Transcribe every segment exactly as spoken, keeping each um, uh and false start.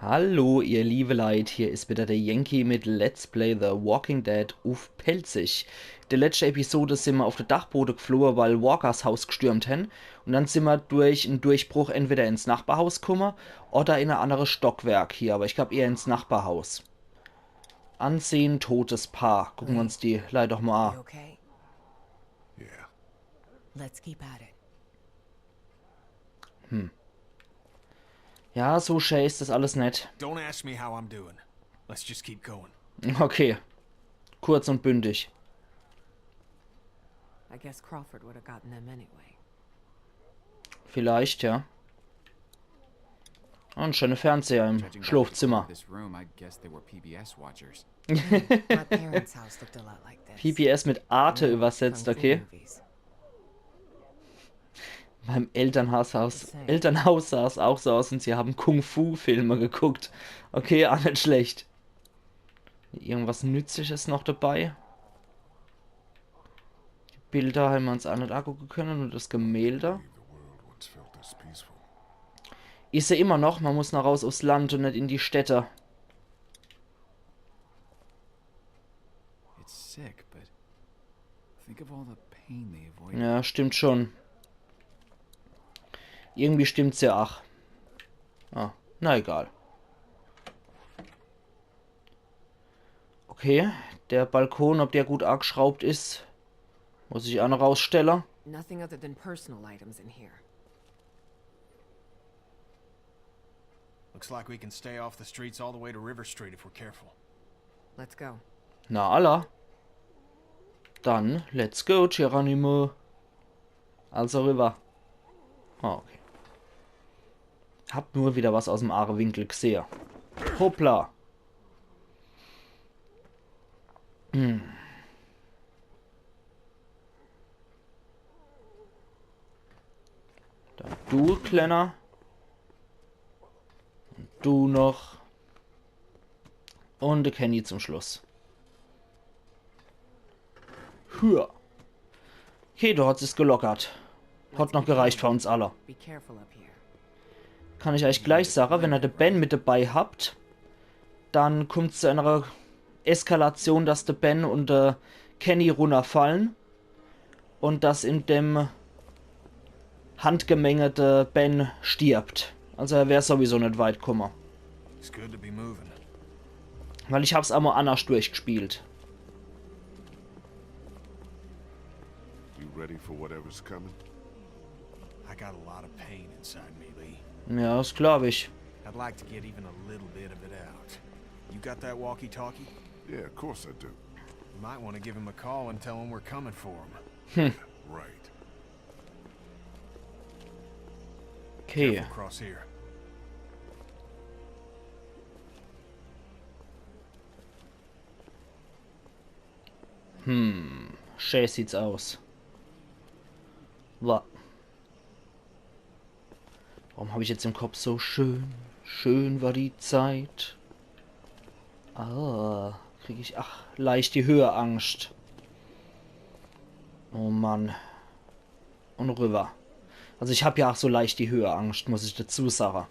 Hallo, ihr liebe Leit, hier is wieder der Yankee mit Let's Play The Walking Dead uff Pälzisch. In de letschte Episode sin mer uff de Dachbode geflohe, weil Walkers Haus gestürmt hen. Un dann sin mer durch en Durchbruch entweder ins Nachbarhaus kumme oder in e annere Stockwerk hier, aber ich glaab eher ins Nachbarhaus. Ansehnliches Paar. Gucke mer uns die Leit doch mol You a. Okay? Yeah. Let's keep at it. Ja, so schä is das alles net. Don't ask me how I'm doing. Let's just keep going. Okay. Kurz und bündig. I guess Crawford would have gotten them anyway. Vielleicht, ja. Un schöne Fernseher im Judging by the Schlafzimmer. This room, I guess they were P B S watchers. My parents' house looked a lot like this. P B S mit Arte übersetzt, okay. Kung Fu movies. Beim Elternhaus, Haus, Elternhaus sah es auch so aus und sie haben Kung-Fu-Filme geguckt. Okay, auch net schlecht. Irgendwas Nützliches noch dabei? Die Bilder hämmer uns auch net angucke könne, nur das Gemälde. Is se immer noch, man muss noch raus aufs Land und net in die Städte. It's sick, but think of all the pain they avoided. Ja, stimmt schon. Irgendwie stimmt's ja ach. Ah, na egal. Okay, der Balkon, ob der gut angeschraubt is, muss ich auch noch rausstelle. Nothing other than personal items in here. Looks like we can stay off the streets all the way to River Street if we're careful. Let's go. Na alla. Dann, let's go, Geronimo. Also rüber. Ah, okay. Hab nur wieder was aus em Aachewinkel gesehe. Hoppla. Hm. Dann du, Klenner. Und du noch. Und de Kenny zum Schluss. Hüa. Okay, do hat sich's gelockert. Hat noch gereicht für uns alle. Be careful up here. Kann ich eich gleich sage, wenn er de Ben mit dabei habt, dann kummt's zu einer Eskalation, dass de Ben und de Kenny runnerfallen. Und dass in dem Handgemenge de Ben stirbt. Also er wär sowieso net weit kumme. It's good to be moving. Weil ich hab's emol annerscht durchgespielt. You ready for whatever's coming? I got a lot of pain inside me, Lee. Ja, das glaub ich. I'd like to get even a little bit of it out. You got that walkie-talkie? Yeah, of course I do. You might want to give him a call and tell him we're coming for him. Right. Okay. Careful across here. Hm, schä sieht's aus. Wa- Warum hab ich jetzt im Kopf so schön, schön war die Zeit? Ah, krieg ich, ach, leicht die Höheangscht. Oh Mann. Und rüber. Also ich hab ja ach so leicht die Höheangscht, muss ich dazu sage.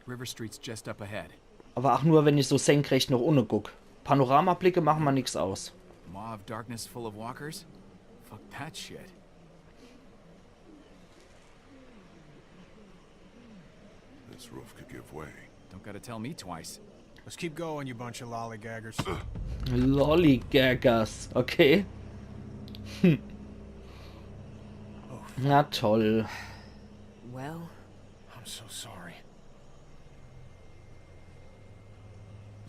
River Street's just up ahead. Aber ach nur, wenn ich so senkrecht noch unne guck. Panoramablicke machen ma nix aus. Maw of Darkness full of walkers? Fuck that shit. This roof could give way. Don't gotta tell me twice. Let's keep going, you bunch of lollygaggers. Lollygaggers, okay. Hm. Na toll. Well, I'm so sorry.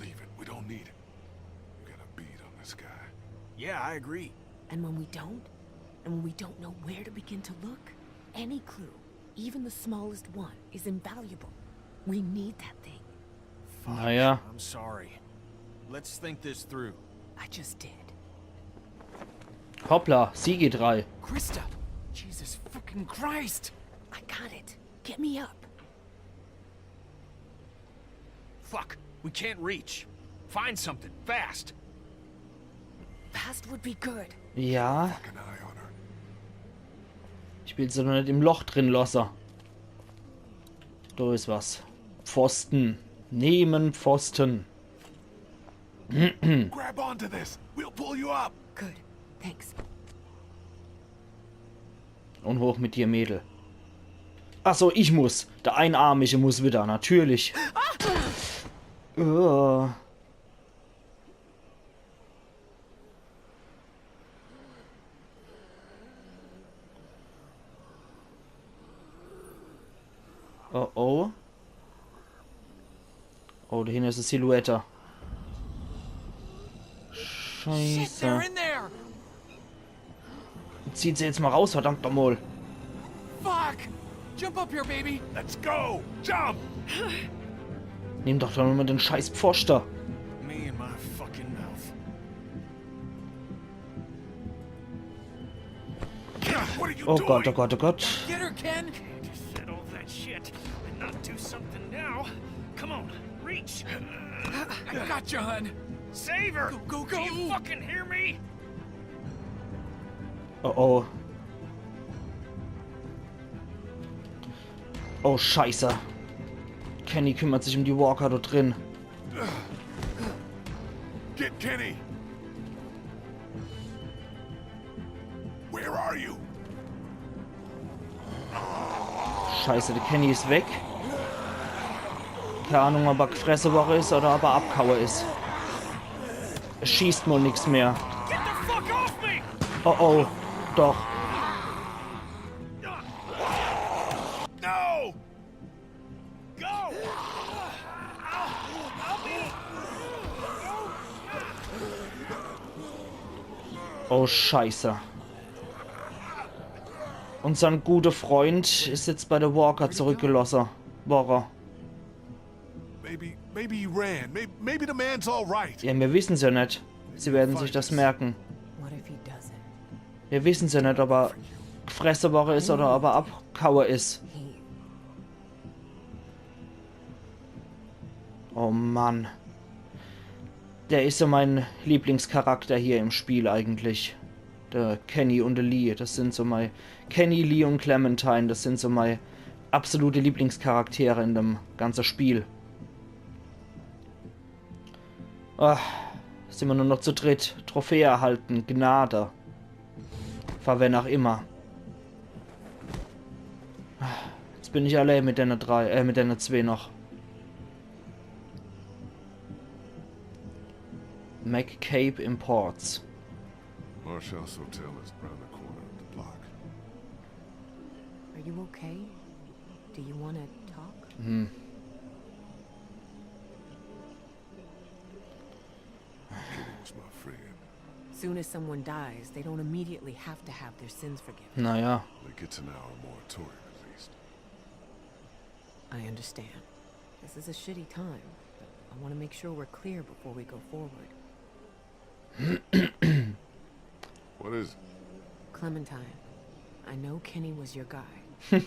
Leave it. We don't need it. We got a bead on this guy. Yeah, I agree. And when we don't, and when we don't know where to begin to look, any clue, even the smallest one, is invaluable. We need that thing. Fuck, naja. I'm sorry. Let's think this through. I just did. Hoppla, Sigi drei. Krista! Jesus fucking Christ! I got it. Get me up. Fuck, we can't reach. Find something, fast. Fast would be good. Ja. Fucking eye on her. Ich will se noch net im Loch drin losse. Do is was. Pfosten. Nehmen Pfosten. Grab onto this. We'll pull you up. Good. Thanks. Und hoch mit dir, Mädel. Ach so, ich muss. Der Einarmige muss wieder, natürlich. Oh. Oh oh. Oh, da hinne is e Silhouette. Shit, they're Scheiße. In there! Zieht se jetzt mal raus, verdammt nochmal. Fuck! Jump up here, baby! Let's go. Jump. Nimm doch dann mal den scheiß Pfosten. Me and my fucking mouth. What are you Oh doing? Gott, oh Gott, oh Gott. Get her, Ken! Can't just settle that shit and not do something now. Come on, reach. I got you, hun! Save her! Go, go, go! Do you fucking hear me? Oh oh. Oh Scheiße. Kenny kümmert sich um die Walker dort drin. Get Kenny. Where are you? Scheiße, der Kenny is weg. Keine Ahnung, ob er gefresse worre is oder ob er abgehaue is. Er schießt mal nix mehr. Get the fuck off me! Oh oh, doch. No. Go! Oh Scheiße. Unser guter Freund is jetzt bei de Walker zurückgelosse worre. Maybe, maybe he ran. Maybe, maybe the man's all right. Ja, mir wissen's ja net. Sie werden sich das merken. What if he doesn't? Mir wissen's ja net, ob er gefresse worre is oder ob er abgehaue is. He Oh Mann. Der is ja mein Lieblingscharakter hier im Spiel eigentlich. Der Kenny und der Lee, das sind so mei... Kenny, Lee und Clementine, das sind so mei absolute Lieblingscharaktere in dem ganze Spiel. Ah, sind wir nur noch zu dritt. Trophäe erhalten, Gnade. Für wen auch immer. Jetzt bin ich allein mit denne drei, äh, mit denne zwei noch. McCabe Imports. Marshall's hotel is around the corner of the block. Are you okay? Do you want to talk? Hm. Kitty was my friend. Soon as someone dies, they don't immediately have to have their sins forgiven. Naja. They get an hour moratorium at least. I understand. This is a shitty time, but I want to make sure we're clear before we go forward. What is it? Clementine, I know Kenny was your guy. Yeah.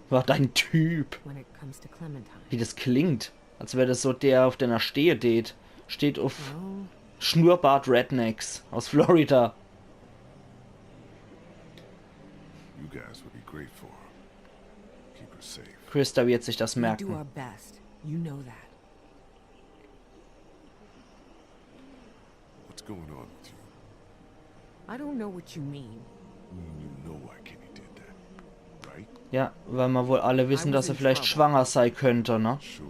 War dein Typ. When it comes to Clementine, Wie das klingt. Als wär das so der, auf den er stehe tät. Steht auf well, Schnurrbart Rednecks aus Florida. You guys would be great for her. Keep her safe. Christa wird sich das we do merken. Our best. You know that. What's going on with you? I don't know what you mean. You know why Kenny did that, right? Ja, weil wir wohl alle wissen, dass er vielleicht schwanger sei könnte, ne? Sure.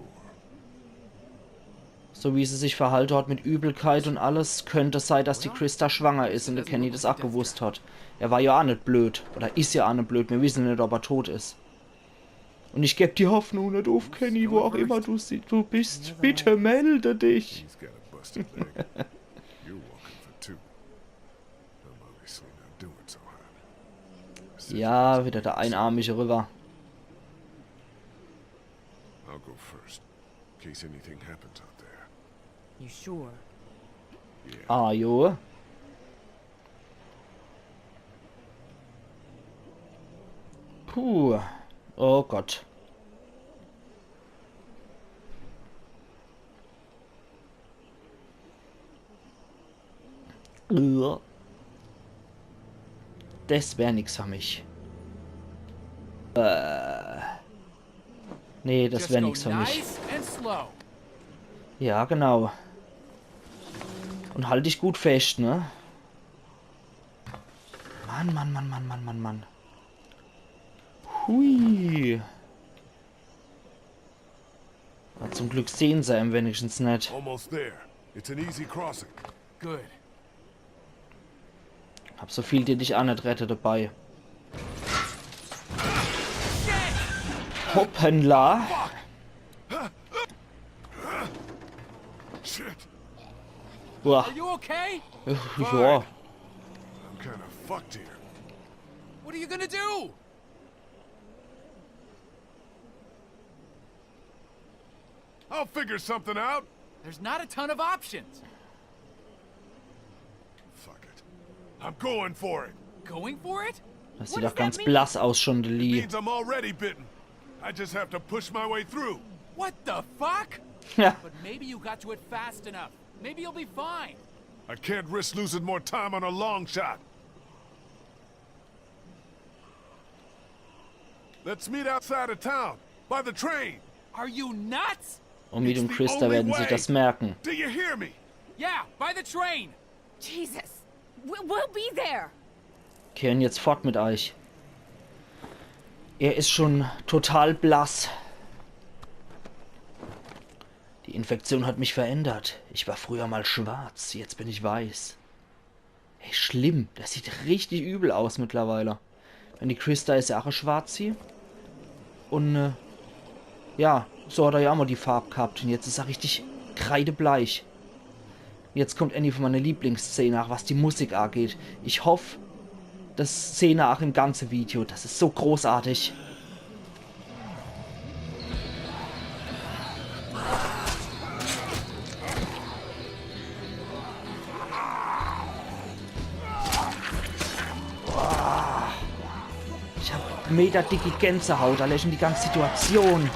So wie sie sich verhalte hat mit Übelkeit und alles, könnte sei, dass die Christa schwanger is und der Kenny das auch gewusst hat. Er war ja auch net blöd. Oder is ja auch net blöd. Wir wissen net, ob er tot is. Und ich geb die Hoffnung net auf, Kenny, wo auch immer du, si- du bist. Bitte melde dich. He's got a busted leg. You're walking for two. I'm obviously not doing so hot. Ja, wieder der Einarmige rüber. I'll go first, in case anything happens out there. You sure? Yeah. Ah, jo. Puh. Oh Gott. Uah. Das wär nix für mich. Äh. Nee, das Just wär go nix für mich. Nice and slow. Ja, genau. Und halt dich gut fest, ne? Mann, Mann, Mann, Mann, Mann, Mann, Mann. Hui. Na, zum Glück sehen se em wenigstens net. Almost there. It's an easy crossing. Good. Hab so viel dir dich aa net rette dabei. Hoppala. Shit. Boah. Are you okay? Ja. I'm kinda fucked here. What are you gonna do? I'll figure something out. There's not a ton of options. Fuck it. I'm going for it. Going for it? Das sieht doch ganz blass aus schon, de Lee. Means I'm already bitten. I just have to push my way through. What the fuck? Ja. But maybe you got to it fast enough. Maybe you'll be fine. I can't risk losing more time on a long shot. Let's meet outside of town, by the train. Are you nuts? Und mit dem Christa werden sie das merken. Do you hear me? Yeah, by the train. Jesus. We- We'll be there. Okay, und jetzt fort mit euch. Er ist schon total blass. Die Infektion hat mich verändert. Ich war früher mal schwarz, jetzt bin ich weiß. Ey, schlimm. Das sieht richtig übel aus mittlerweile. Wenn die Christa is ja aa schwarz hier. Und, äh, ja, so hat er ja aa mal die Farb gehabt. Und jetzt is er richtig kreidebleich. Jetzt kommt eine von meine Lieblingsszene, ach, was die Musik angeht. Ich hoff, das Szene ach im ganze Video. Das is so großartig. Ich hab meterdicke Gänsehaut, allein schon die ganze Situation.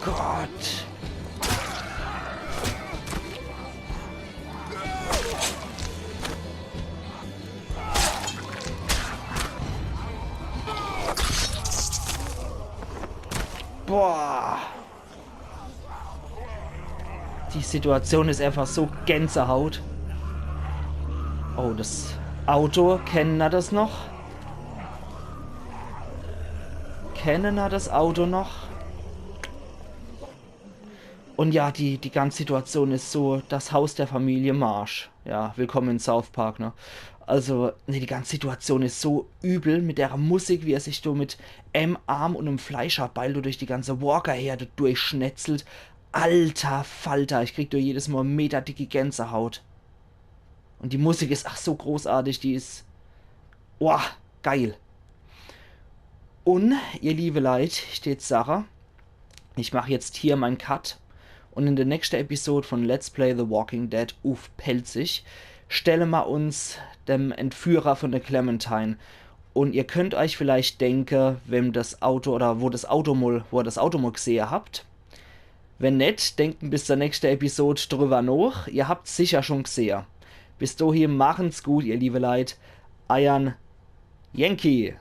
Gott. Boah. Die Situation is einfach so Gänsehaut. Oh, das Auto. Kennen er das noch? Kennen er das Auto noch? Und ja, die, die ganze Situation is so, das Haus der Familie Marsh. Ja, willkommen in South Park, ne? Also, ne, die ganze Situation is so übel mit der Musik, wie er sich do mit em Arm und em Fleischerbeil do durch die ganze Walker-Herde durchschnetzelt. Alter Falter, ich krieg do jedes Mal meterdicke Gänsehaut. Und die Musik is ach so großartig, die is, boah, geil. Und, ihr liebe Leit, ich tät sache, ich mach jetzt hier mein Cut und in der nächste Episode von Let's Play The Walking Dead uff Pälzisch stelle ma uns dem Entführer von der Clementine. Und ihr könnt euch vielleicht denke, wem das Auto oder wo das Auto mol, wo ihr das Auto mol gsehe habt. Wenn net, denkt bis zur nächste Episode drüber noch. Ihr habt's sicher schon gsehe. Bis dohin machen's gut, ihr liebe Leit. Eiern Yankee.